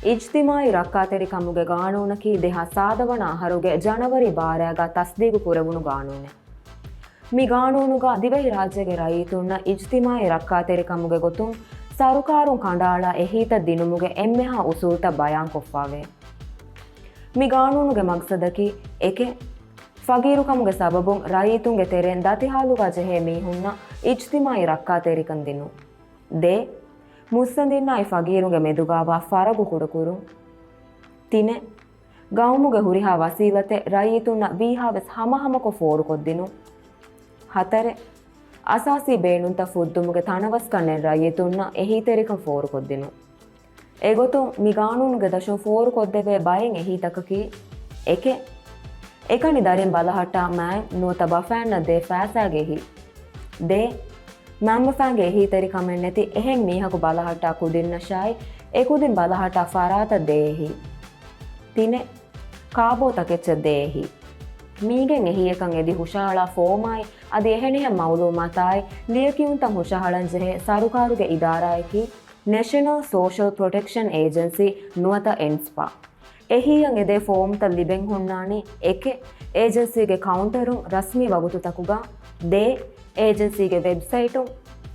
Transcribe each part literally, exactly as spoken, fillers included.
އިޖްތިމާޢީ ރައްކާތެރިކަމުގެ ގާނޫނަކީ ދެހާސް ސާދަ ވަނަ އަހަރުގެ ޖަނަވަރީ ބާރައިގަ ތަސްދީގު ކުރެވުނު ގާނޫނެއް. މި ގާނޫނުގަ ދިވެހިރާއްޖޭގެ ރައްޔިތުންނަށް އިޖްތިމާޢީ ރައްކާތެރިކަމުގެ ގޮތުން ސަރުކާރުން ކަނޑައަޅާ އެހީތައް ދިނުމުގެ އެންމެހާ އުސޫލްތައް ބަޔާންކޮށްފަވޭ. މި ގާނޫނުގެ މަގްސަދަކީ، އެކެއް، ފަގީރުކަމުގެ ސަބަބުން ރައްޔިތުންގެ ތެރެއިން ދަތިހާލުގަ ޖެހޭ މީހުންނަށް އިޖްތިމާޢީ ރައްކާތެރިކަން ދިނުން. ދޭ، މުއްސަނދިންނާއި ފަގީރުންގެ މެދުގަވާ ފަރަގު ކުޑަކުރުން. ތިނެއް، ގައުމުގެ ހުރިހާ ވަސީލަތެއް ރައްޔިތުންނަށް ވީހާވެސް ހަމަހަމަކޮށް ފޯރުކޮށްދިނުން. ހަތަރެއް، އަސާސީ ބޭނުންތައް ފުއްދުމުގެ ތަނަވަސްކަންނެއް ރައްޔިތުންނަށް އެހީތެރިކަން ފޯރުކޮށްދިނުން. އެގޮތުން، މި ގާނޫނުގެ ދަށުން ފޯރުކޮށްދެވޭ ބައެއް އެހީތަކަކީ، އެކެއް، އެކަނި ދަރިން ބަލަހައްޓާ މާތް ނުވަތަ ބަފައިންނަށް ދޭ ފައިސާގެ އެހީ. ދޭ، މައިންބަފައިންގެ އެހީތެރިކަމެއް ނެތި އެހެން މީހަކު ބަލަހައްޓާ ކުދިންނަށާއި، އެކުދިން ބަލަހައްޓާ ފަރާތަށް ދޭ އެހީ. ތިނެއް، ކާބޯތަކެއްޗަށް ދޭ އެހީ. މީގެން އެހީއަކަށް އެދި ހުށަހަޅާ ފޯމާއި، އަދި އެހެނިހެން މައުލޫމާތާއި، ލިޔެކިޔުންތައް ހުށަހަޅަންޖެހޭ ސަރުކާރުގެ އިދާރާއަކީ، ނެޝަނަލް ސޯޝަލް ޕްރޮޓެކްޝަން އޭޖެންސީ ނުވަތަ އެންސްޕާ. އެހީއަށް އެދޭ ފޯމްތައް ލިބެން ހުންނާނީ، އެކެއް، އޭޖެންސީގެ ކައުންޓަރުން ރަސްމީ ވަގުތުތަކުގަ. ދޭ، އޭޖެންސީގެ ވެބްސައިޓުން.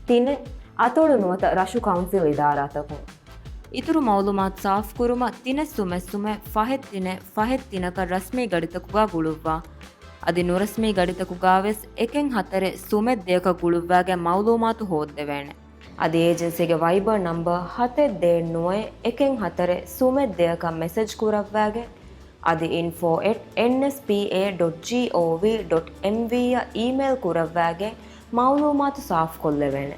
ތިނެއް، އަތޮޅު ނުވަތަ ރަށު ކައުންސިލް އިދާރާތަކުން. އިތުރު މައުލޫމާތު ސާފުކުރުމަށް ތިނެއް ސުމެއް ސުމެއް ފަހެއް ތިނެއް ފަހެއް ތިނަކަށް ރަސްމީ ގަޑިތަކުގަ ގުޅުއްވާ. އަދި ނުރަސްމީ ގަޑިތަކުގަވެސް އެކެއް ހަތަރެއް ސުމެއް ދެއަކަށް ގުޅުއްވާގެން މައުލޫމާތު ހޯއްދެވޭނެ. އަދި އޭޖެންސީގެ ވައިބަރ ނަމްބަރ ހަތެއް ދޭއް ނުވައެއް އެކެއް ހަތަރެއް ސުމެއް ދެއަކަށް މެސެޖް ކުރައްވާގެން، އަދި އިންފޯ އެޓް އެން އެސް ޕީ އޭ ޑޮޓް ޖީ އޯ ވީ ޑޮޓް އެމް ވީ އަށް އީމެއިލް ކުރައްވާގެން މައުލޫމާތު ސާފުކޮށްލެވޭނެ.